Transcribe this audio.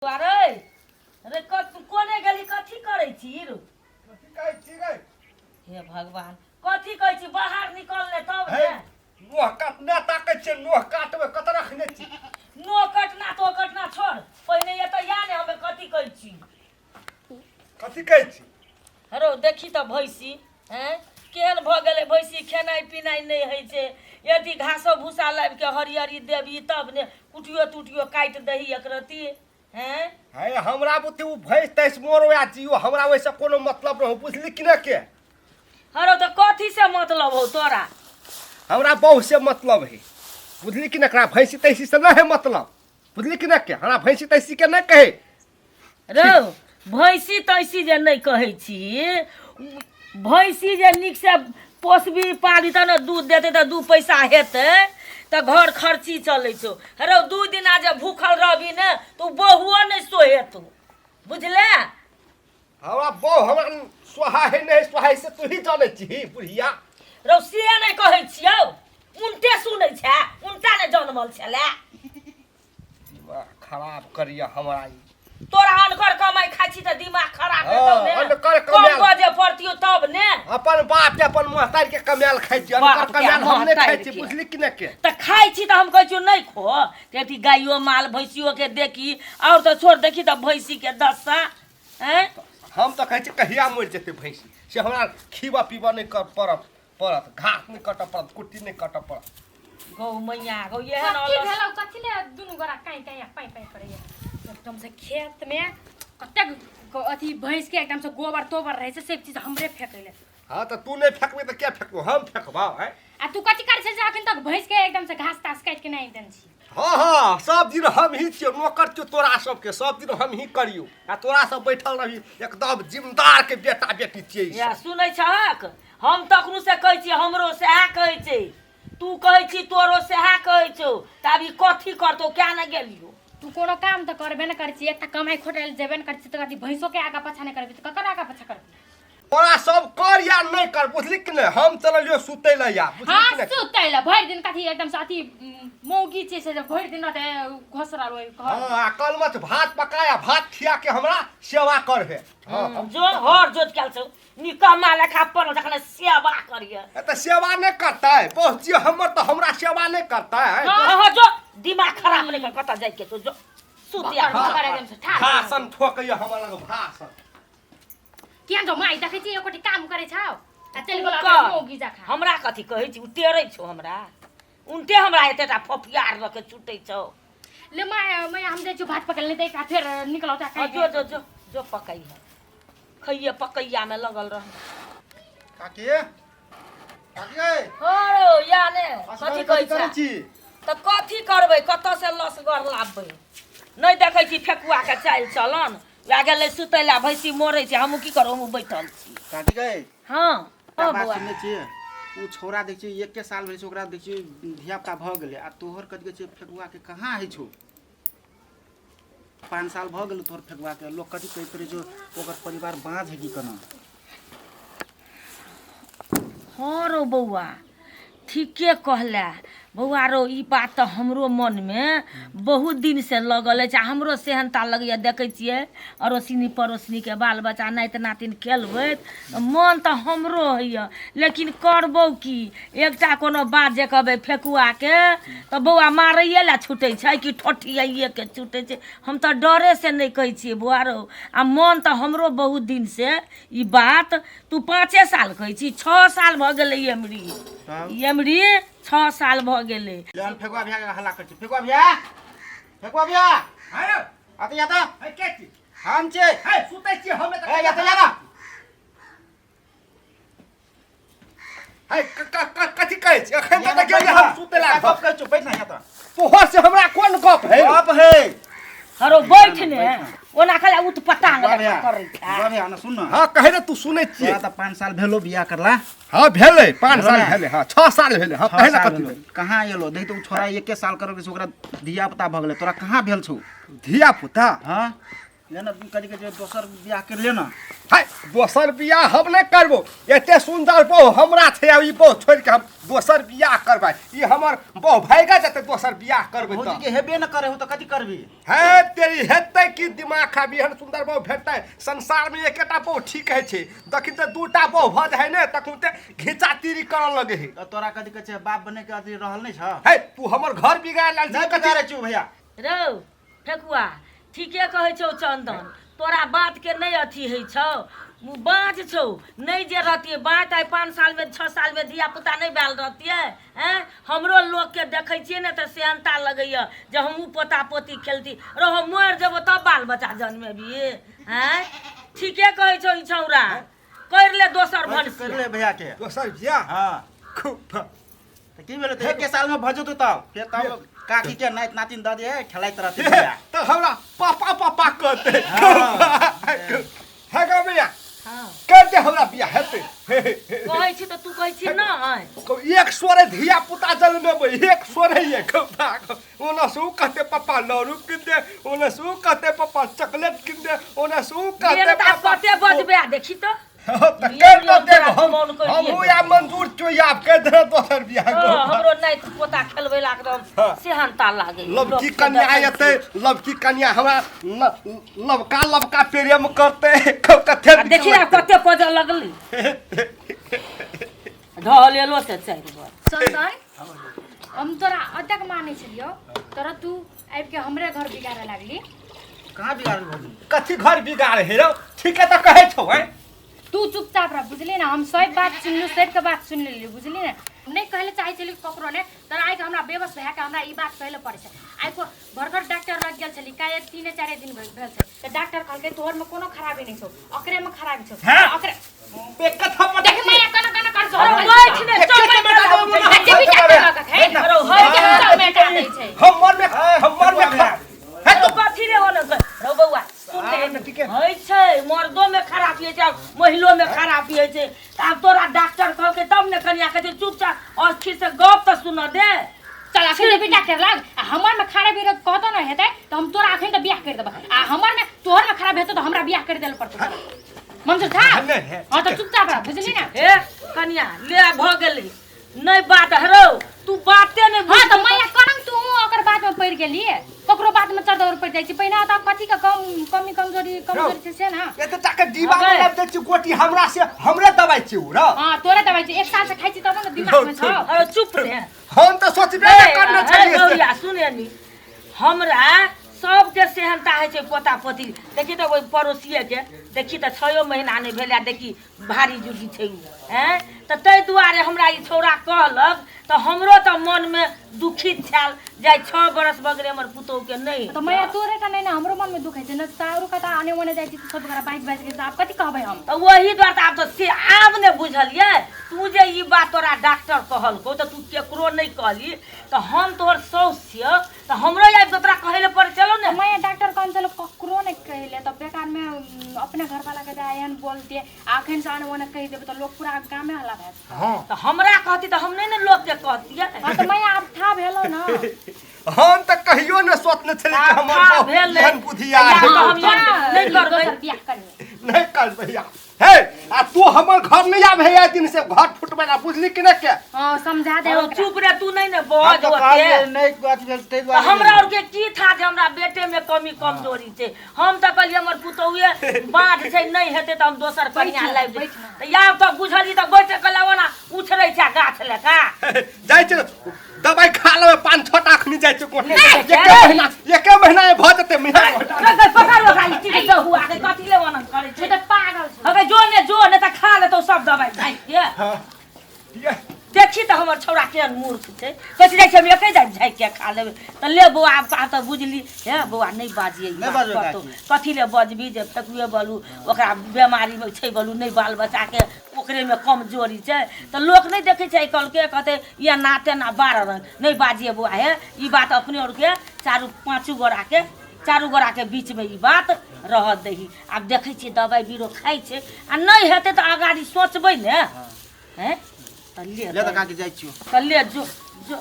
अरे रे, कोने गेली? कथी करै छी रौ? कथी कहै छी रे? हे भगवान, कथी कहै छी? बाहर निकलने तब हे ने। नोह काटने ताकै छियै, नोह काटबै कत रखने छी? नो कटना तो कटना छोड़, पहिने एतऽ या ने, हमे कथी कहै छी। कथी कहै छी? हरो देखी तऽ भैंसी हैं केहन भऽ गेलै। भैंसी खेनाइ पिनाइ नहि होइ छै। यदि घासो भूसा लाबि कऽ हरियरी देबही तब ने, कुटियो तुटियो काटि दही एकरती हैं। हे, हमरा बुते ओ भैंस तैंस मोरो या जियो, हमरा ओहिसँ कोनो मतलब नहि हो, बुझली कि नहि के? हरो तऽ कथी से मतलब हौ तोरा? हमरा बहु से मतलब है, बुझली कि नहि? एकरा भैंसी तैंसी से नहि है मतलब, बुझली कि नहि के? हमरा भैंसी तैंसी के नहि कहे। रौ, भैंसी तैंसी जे नहि कहै छी, भैंसी जे नीकसँ पोसबी पाली तऽ ने दूध देतै, तऽ दू पैसा हेतै तऽ घर खर्ची चलै छौ। रौ, 2 दिना जे भूखल रहबी ने तऽ ओ बहुओ नहि सोहेतौ, बुझले? हमरा बहु हमरा सोहा है नहि सोहा है से तू ही जानै छी बुढ़िया। रौ, से नहि कहै छियौ, उनटे सुनै छै, उनटा ने जनमल छलै। दिमाग खराब करिया हमरा ई। तोरा अनकर कमाइ खाइ छी तऽ दिमाग खराब हेतौ ने? अनकर कम कमायल। बजे पड़तियौ तब ने। अपन बाप के अपन महतारी के कमायल खाइ छी, अनकर बाप के कमायल हम नहि खाइ छी। महतारी के। बुझली कि नहि के? तऽ खाइ छी तऽ हम कहै छियौ नहि खो, तऽ अथी गाइयो माल भैंसियो के देखी, आओर तऽ छोड़, देखी तऽ भैंसी के दशा आँय। हम तऽ कहै छी कहिया मरि जेतै भैंसी से, हमरा खीबऽ पीबऽ नहि कर पड़त पड़त, घास नहि कटऽ पड़त, कुट्टी नहि कटऽ पड़त। गौ मैया गौ, एहन कथी अलस। भेलौ? कथी ले दुनू गोरा काँय काँय आ पाँय पाँय करैया एकदम से? खेत में कतेक अथी भैंस के एकदम से गोबर तोबर रहै छै, सब चीज हमरे फेकै ले। हाँ, तऽ तू नहि फेकबे तऽ के फेकबो? हम फेकबौ हैं? आ तू कथी करै छै जे अखन तक भैंस के एकदम से घास तास काटि के नहि देने छी? हाँ हाँ, सब दिन हम ही छियौ, नौकर छियौ तोरा सबके, सब दिन हम ही करियौ आ तोरा सब बैठल रही, एकदम जिम्मेदार के बेटा बेटी छियै ई या सब। सुनै छहक? हम तखनु से कहै छी, हमरो सएह कहै छै, तू कहै छी तोरो सएह कहै छौ, तऽ आब ई कथी करतौ? क्या ने गेलियौ। तू कोनो काम तऽ करबे ने करै छी, एकटा कमाइ खोटै लए जेबे ने करै छी, तऽ कथी भैंसो के आगा पाछा नहि करबी तऽ ककर आगा पाछा करबी? तोरा सब कर या नहि कर, बुझली कि नहि? हम चललियो सुतै लए या, बुझली हाँ कि नहि? सुतै लए भरि दिन कथी एकदम से अथी मौगी छै से जे भरि दिन रहतै घोसरल ओहि घर। हाँ, आ कल मत भात पकाया, भात खिया के हमरा सेवा कर हे। हाँ। जो हर जोत कयल छौ, निकम्मा लेखा पड़ल जखन सेवा करिय। ए तऽ सेवा नहि करतै? बहुत छियै हमर तऽ हमरा सेवा नहि करतै? हाँ हाँ, जो, दिमाग खराब नहि कर, कतऽ जाइके छौ, जो सुत या। बकर बकर एकदम से ठाढ़। भाषण ठोकैया हमरा लग भाषण। किया जो माई देखै छी एकोटी काम करै छौ आ चलि गेल कर। मौगी जखा। हमरा कथी कहै छी? उ टेरै छौ हमरा, उनटे हमरा एतेटा फफियार लऽ के छुटै छौ। ले माय मैया, हम जाइ छियौ भात पकड़ ले, तऽ एकटा फेर निकलौ तऽ। हाँ, जो जो जो जो, पकैहे खैये, पकैया में लगल रह। काकी, काकी गै। हाँ रौ, या ने। असगर कथी कहै कथी करै छै? छी? तऽ कथी करबै? कतऽ से लसगर लाबबै? नहि देखै छी फेकुआ के चालि चलन? वएह गेलै सुतै लए, भैंसी मरै छै, हमहूँ की करब, हमहूँ बैठल छी। काकी गै। हाँ। एकटा हाँ बात बौआ। सुनने छियै, ओ छौड़ा देख छियै एके साल भेल छै ओकरा, देख छियै धिया पुता भऽ गेलै, आ तोहर कथी कहै छै फेकुआ के कहाँ होइ छौ? 5 साल भऽ गेल तोहर फेकुआ के, लोक कथी कहैत रहै छौ, ओकर परिवार बाँझ है की केना? हाँ रौ बौआ, ठीके कहले बौआ। रौ, ई बात तऽ हमरो मनमे बहुत दिनसँ लगल अछि आ हमरो सेहनता लगैए। देखै छियै अड़ोसिनी पड़ोसिनीके बाल बच्चा नाति नातिन खेलबैत, मन तऽ हमरो होइए, लेकिन करबौ की? एकटा कोनो बात जे कहबै फेकुआके तऽ बौआ मारैए लए छूटै छै कि ठोठियाइएके छूटै छै। हम तऽ डरेसँ नहि कहै छियै बौआ रौ। आ मन तऽ हमरो बहुत दिनसँ ई बात, तू 5 साल कहै छी, 6 साल भऽ गेलै एमरी। तब? एमरी 6 साल भऽ गेलै। ले, हम फेकुआ भैया के हल्ला करै छी। फेकुआ भैया, फेकुआ भैया। है। आते जाता। है, के छी? हम छी। है, सुतै छी हम। ए, जाता जाता। है, कथी कहै छी? एखन तक गेलियै हम सुतै लए। गप कहै छौ, बैठ ना यहाँ। तोहर से हमरा कोन गप है? गप है। हरो बैठ ने, ओना खाली उतपटांग फेकुआ लेखा भैया, करै छै। फेकुआ भैया ना, सुन ना। हाँ, कहे ने, तू सुनै छियै। तोरा तऽ 5 साल भेलो बियाह करला। हाँ, भेलै 5 भेलो साल ने? भेलै, हाँ, 6 साल भेलै, हाँ। 6 कहे ने साल कथी भेलो। कहाँ एलो? देख तऽ, ओ छोड़ा एके साल करल छै, ओकरा धिया पुता भऽ गेलै, तोरा कहाँ भेल छौ? धिया पुता? हाँ। ले ना कथी कहै छै दोसर बियाह कर ले ना। है दोसर बियाह हम नहि करबो। एते सुन्दर बहु हमरा छै, आ ई बहु छोड़ि के हम दोसर बियाह करबै? ई हमर बहु भागि जेतै दोसर बियाह करबै भौजी तऽ। के हेबे न करे हो तऽ कथी करबी? है तेरी, हेतै की दिमाग खाबी? एहन सुन्दर बहु भेटतै संसारमे? एकेटा बहु ठीक होइ छै। दखिन तऽ दूटा बहु भऽ जाइ ने तखन तऽ घिचा तीरी करऽ लगै है। तऽ तोरा कथी कहै छै बाप बने के अथी रहल नहि छ? है तू हमर घर बिगाड़ लेल। नहि बिगाड़ै छियौ भैया। रौ फेकुआ, ठीके कहै छौ चन्दन, तोरा बातके नहि अथी होइ छौ। बाँझ छौ, नहि जे रहतियै बाँझ, आइ 5 सालमे 6 सालमे धियापुता नहि भेल रहतियै। आँय, हमरो लोकके देखै छियै ने तऽ सेहनता लगैए जे हमहूँ पोता पोती खेलती। रौ, हम मरि जेबो तब बाल बच्चा जन्मेबही? आँय, ठीके कहै छौ ई छौड़ा, करि ले दोसर कर भनसिया ले भैया के दोसर बियाह। हाँ खूब तऽ की भेलै? तऽ एके सालमे भऽ जेतौ, तब फेर तब काकी के नाति नातिन दऽ दे, खेलाइत रहतै भैया। तऽ हमरा पापा पापा कहतै। हाँ। हे गो भैया। हँ। कर दे हमरा बियाह, हेतै? कहै छी तऽ तू कहै छी नहि। एक स्वरे धिया पुता जन्मेबै, एक स्वरे। ये ओना से उ कहते पापा लड़ू किन दे, ओना से उ कहते पापा चॉकलेट किन दे, ओना से उ कहते मेरे तऽ आब पापा कते बजबे आ देखी तऽ। तऽ कर दे देब हम। मोन करिए हमहूँ आब मंजूर छियौ, आब कर दे दोसर बियाह। हँ, हमरो नाति पोता खेलबै ला एकदम हाँ। सेहनता लागै। लवकी कन्या एतै, लवकी कन्या हमरा लवका लवका प्रेम करतै, कते नीक देखी आब लगतै। कते बजऽ लगली ढहलेलो से चारि बार। चन्दन, हम तोरा अतेक मानै छलियौ तोरा, तू आबि के हमरे घर बिगाड़े लागली। कहाँ बिगाड़ल भौजी? कथी घर बिगाड़ हे रौ? ठीके तऽ कहै छौ। हैं, तू चुपचाप रह, बुझली ने? हम सब बात सुनलू, सबके बात सुनि लेलियै, बुझली ने? नहि कहै लए चाहै छलियै ककरो नहि, तर आइ हमरा बेबस भए के हमरा ई बात कहै लए पड़ै छै। आइ को भरगर डॉक्टर लग गेल छली, काल्हि 3-4 दिन भेल छै, तऽ डॉक्टर कहलकै तोहरमे कोनो खराबी नहि छौ, ओकरेमे खराबी छौ। हैं? ओकरे एक थप्पड़। देख माया, केना केना कर छौ। बैठ ने, चौपट आ जे भी डॉक्टर लग है रौ, दै छै। हमर में, हमर में हे तो कथी रे होने रौ बौआ, सुन हाँ, ले। ठीके। होइ छै, मर्दो में खराबी होइ छै आ महिलो में खराबी होइ छै। तऽ आब तोरा डॉक्टर कहलकै तब ने कनिया कहै छै चुपचाप अस्थिर से गप तऽ सुनऽ दे। चल अखन जेबही डॉक्टर लग आ हमर में खराबी रहत कहतो न हेतै तऽ हम तोरा अखन तऽ बियाह करि देबै, आ हमर में तोहर में खराब हेतौ तऽ हमरा बियाह करि देल पड़तौ तोरा। मंजूर था? नहीं, है, हाँ, तऽ चुपचाप रह, बुझली ने? हे कनिया, ले भऽ गेलै। नहि बात हरौ, तू बाते नहि हाँ, तऽ बुझ। मैया करम, तू ओकर बात में पड़ि गेली। ककरो बात में चढ़ दौड़ पड़ि जाइ छै। पहिने तऽ कथी के कम कमी कमजोरी कमजोरी छै से ने। एते टाके डिब्बा में लाबि दै छी गोटी, हमरा से हमरे दवाइ छी उ रौ। हाँ, तोरे दवाइ छै, एक साल से खाइ छी तब ने दिमाग में छौ। अरे चुप रे। हम तऽ सोचबे नहि करने छलियै से। गौरिया, सुने नी, हमरा सबके सेहनता होइ छै पोता पोती। देखी तऽ ओहि पड़ोसिएके देखी तऽ 6 महीना नहि भेलै आ देखी भारी जुगी छै उ। आँय, तऽ ताहि दुआरे हमरा ई छौड़ा कहलक तऽ हमरो तऽ मनमे दुखित छल जे आइ 6 बरस भऽ गेलै हमर पुतोहुके नहि। तऽ मैया, तोरे का नहि ने, हमरो मन में दुख होइ छै ने। तारो कता आने ओने जाइ छी तऽ सब गोरा बाजि बाजि के आब कथी कहबै हम? तऽ ओही दुआरे तऽ आब तऽ से आब ने बुझलियै। तू जे ई बात तोरा डॉक्टर कहलकौ तऽ तू केकरो नहि कहली, तऽ हम तोहर साउस छियौ तऽ हमरो आबि कऽ तोरा कहै लए पड़ै छलौ ने। मैया, डॉक्टर कहने छलै ककरो नहि कहै ले, तऽ बेकार में अपने घरवाला के जा एहन बोलतियै आ अखन से आने ओने कहि देबै तऽ लोक पूरा गामे हल्ला भए जेतै। हाँ। तऽ हमरा कहती तऽ हम नहि ने लोकके कहतियै। हाँ, तऽ मैया, आब था भेलौ ने? हम तऽ कहियो ने सोचने छलियै कि आब हमर था बहु भेलै। एहन बुधियार या है। तऽ हम नहि करबै। दोसर बियाह करबै। नहि करबै। हे, आ तू हमर घर नहि आबे है दिन से घर फुटबै ला, बुझली कि नहि के? हाँ, समझा दे हौ, ओकरा। चुप रे, तू नहि ने हम बज तऽ ओते। कहलियै नहि अथी भेल ताहि तऽ दुआरे। हमरा आरके की था जे हमरा बेटे में कमी कमजोरी छै? हम तऽ कहलियै हमर पुतोहुए बाँझ छै, नहि हेतै तऽ हम दोसर कनिया बैठ ने, लाबि देबै। बैठ ने। तऽ आब तऽ बुझली तऽ बैठ के ओना उछरै छै गाछ लेखा। जाइ छै दवाइ खा लेबै 5-6 टा, अखनी जाइ छै कोठे। नहि, एके महीना, एके महीना मे भऽ जेतै महीना। पकड़ ओकरा, ई चीज दहु आके कथी ले ओना करै तू छै? तऽ पागल छौ। अगे जो ने जो, ने तऽ खा लेतौ सब दवाइ झाँकि के। देखी तऽ हमर छौड़ा केहन मूर्ख छै। कथी जाइ छै, हम एके जाइ झाँकि के खा लेबै। तऽ ले बौआ, आब आब तऽ बुझली। हे बौआ, नहि बाजियै ई नहि बात। बाजबै। कतौ काकी। कथी ले बजबी जे फेकुए बोलू ओकरा बेमारीमे छै, बोलू नहि बाल बच्चाके ओकरेमे कमजोरी छै तऽ लोक नहि देखै छै आइ काल्हिके, कहतै एना तेना 12 रंग। नहि बाजियै बौआ। हे, ई बात अपने आरके चारू पाँचू गोराके, चारू गोराके बीचमे ई बात रहऽ दही। आब देखै छियै दबाइ बीरो खाइ छै आ नहि हेतै तऽ अगाड़ी सोचबै ने। हैं, तऽ ले। ले तऽ काकी, जाइ छियौ। तऽ ले, जो जो।